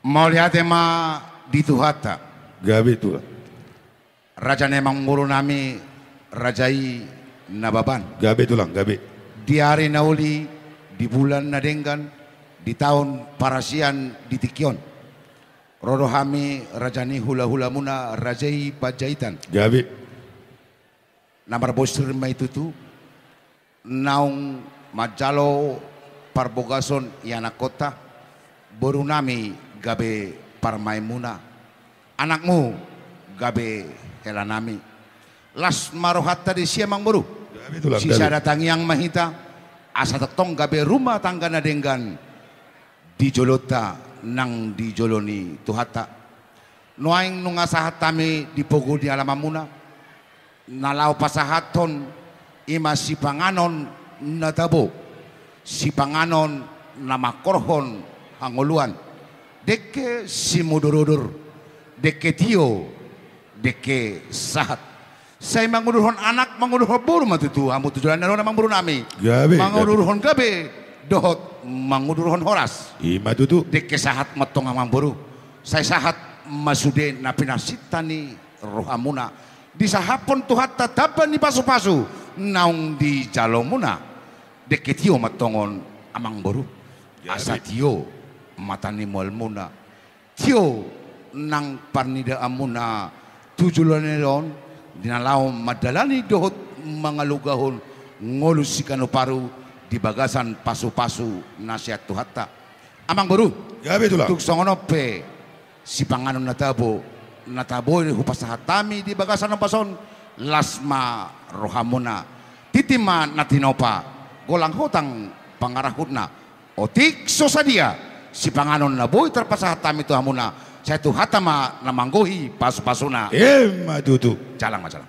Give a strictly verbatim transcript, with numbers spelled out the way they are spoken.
Mauliate ma di Tuhanta. Gabe, Tulang. Raja ni amangboru nami, raja i Nababan. Gabe, Tulang, gabe. Di ari na uli, di bulan na denggan, di taon parasian di tingki on, ro do hami raja ni hulahulamuna, raja i Panjaitan. Gabe. Na marbosir ma i tutu, naung manjalo parbogason i anakkonta, boru nami gabe parumaenmuna, anakmu gabe hela nami. Las ma rohanta disi, amangboru. Gabe, Tulang, gabe. Sisada tangiang ma hita, asa tongtong gabe rumah tangga na denggan di jolonta nang di jolo ni Tuhanta. Nuaeng nunga sahat hami di pogu ni alamanmuna, na laho pasahathon i ma sipanganon na tabo, sipanganon na mangkorhon hangoluan, dengke simudurudur, dengke tio, dengke sahat. Sai mangudurhon anak, mangudurhon boru ma tutu hamu tu joloan on, amangboru nami. Gabe, gabe. Mangudurhon gabe dohot mangudurhon horas. I ma tutu. Dengke sahat ma antong, amangboru. Sai sahat ma sude na pinasinta ni rohamuna, disahaphon Tuhanta tamba ni pasupasu naung dijalomuna. Dengke tio ma antong on, amangboru. Gabe. Asa tio mata ni mualmuna, tio nang parnidaanmuna tu joloan on, di na laho mandalani dohot mangalugahon ngolu siganup ari di bagasan pasupasu na sian Tuhanta. Amangboru. Gabe, Tulang. Tung songon on pe sipanganon na tabo, na tabo i hupasahat hami di bagasan ombas on, las ma rohamuna. Tintin ma na tinopa, golang hotang pangarahutna. Otik so sadia sipanganon na boi tarpasahat hami tu hamuna, sai Tuhanta ma na manggohi pasupasuna. I ma tutu. Jalang ma, jalang.